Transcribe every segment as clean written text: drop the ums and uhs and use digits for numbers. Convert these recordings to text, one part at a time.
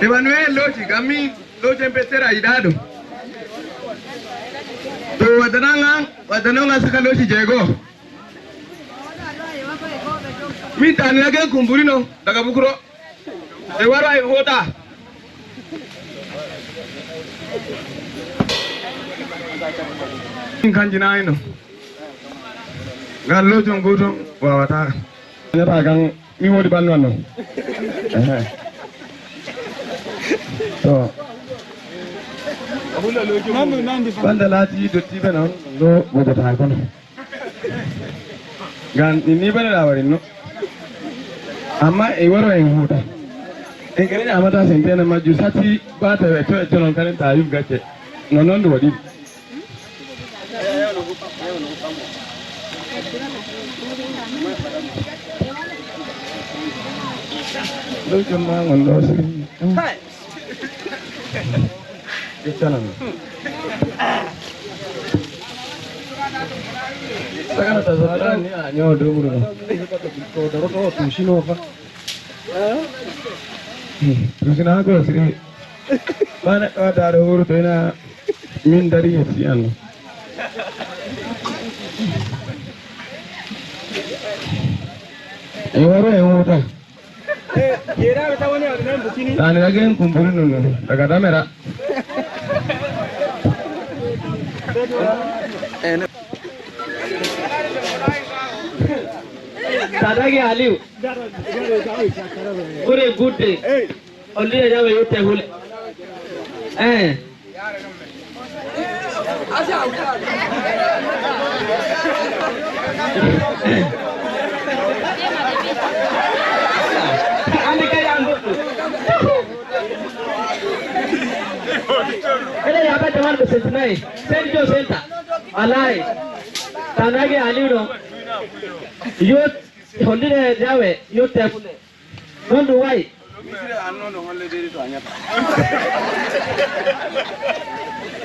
Emmanuel loji ngam min lojen pettera a yiɗa ɗum to waddanan waddanon saka loji jeegoo. Min taniragen kumburino daga Bukuro e waro e hoota. Min kanjinayno ngal lojon goton wawata ñata kan min woodi ɓandu an noon to banda laati dottiɓe noon ɗo wojata kono ngam ɗin ni bane lawarin no amma e waro en huuta en kadi ñamata sentene majju sati bata e to e to noon kadi ta yum gacce non noon ɗum waɗi. Ɗum ma gon ɗo ƴettanam sagana tasotani a ñawa domru ɗo tusina ko siri ba neɗɗo wadda ɗo wuro to ina min dari yetti an e waro e wuta taniragen kumburi nun daga damera. Sadage Aliu ure gude olile jawe yote hule eh andika yangu ele yaba jawan be sentinai senjo senta alai tanage Aliu no yot hollire jawe yotte hule non ɗum wayi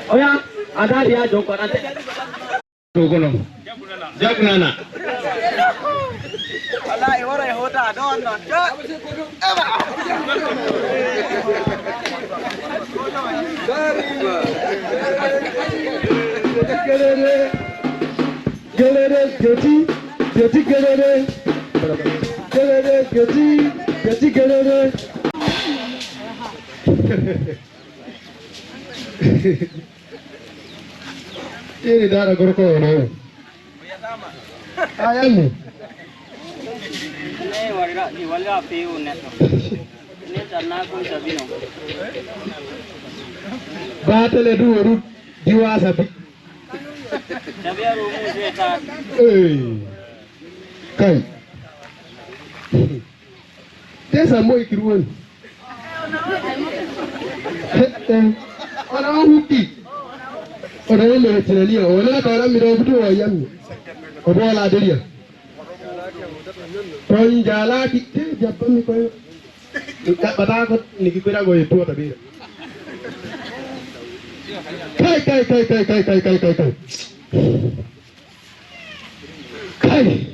oya a daari ya jonko aɗa ɗo kono jaɓnana. Wallahi wara e hota don non. Gelere gelere geti geti gelere gelere geti geti gelere. Iri dara gorko ono ayami Ne warira ni walla fewu neɗɗo. Ne tanna ko sabino. Batele du woru diwa sabi. Tabiyaru mu zai ta. Hey. Kai tesa mo ikiruwen ona huki ona yelle wetinania ona tawra mi do fito yammi o bola deria ton jalaki te jabbami koyo mi ɗaɓɓata ko niki koyɗago e tuwata ɓiira kai kai kai kai kai kai kai kai kai kai.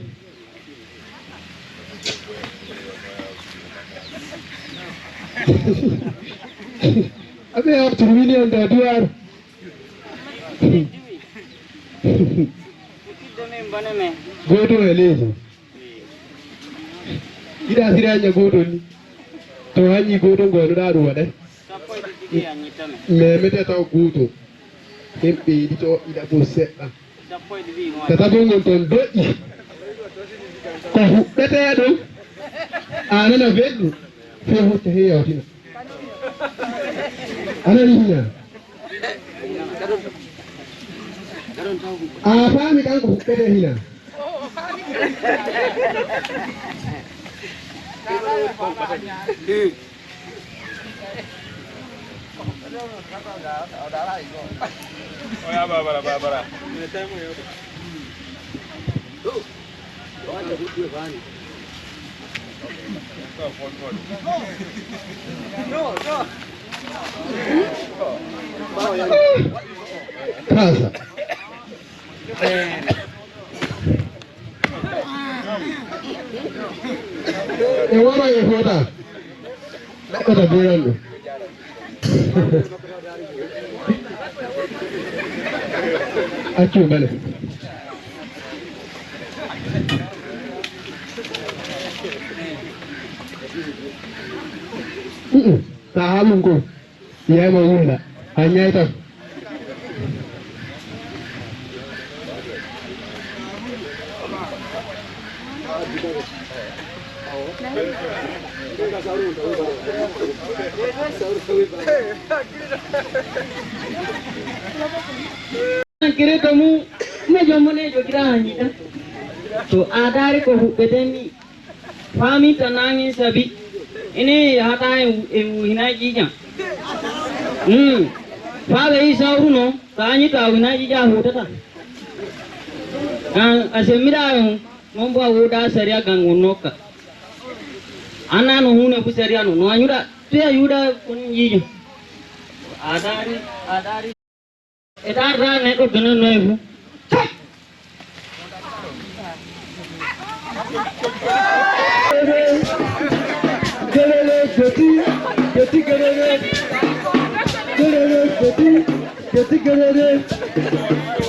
Abe ya turmini anda duar. Goto e leeso ida siraña goto ni to hañi goto gonoɗa ɗum waɗay memete taw goto himɓe yiɗi to ɗiɗa bo seɗɗa tataɓol ngol toon doƴƴi ko huɓɓete ɗum anana belɗum fe hocca he yawtina anani hina a faami kan ko huɓɓete hina. Kasa e wara e hota Heɓata biran ɗo. Accu bale. Ta haalum ko yeyma wunda ha ñayi tan. Kire to mu me jommone jogira hanyiɗa to adari ko huɓɓeten ni faminta nangin sabi ini yahata e hina ƴiƴam faaɓe yi sawru no to anyi to a hina ƴiƴa hutata an a semmiɗa on non bo a woda saria gan on nokka anna no hunde fu saria no no a yuɗa to a yuɗa kon ƴiƴam adari adari e darda neɗɗo gene noyi fu. Gelele joti joti gelele gelele joti joti gelele.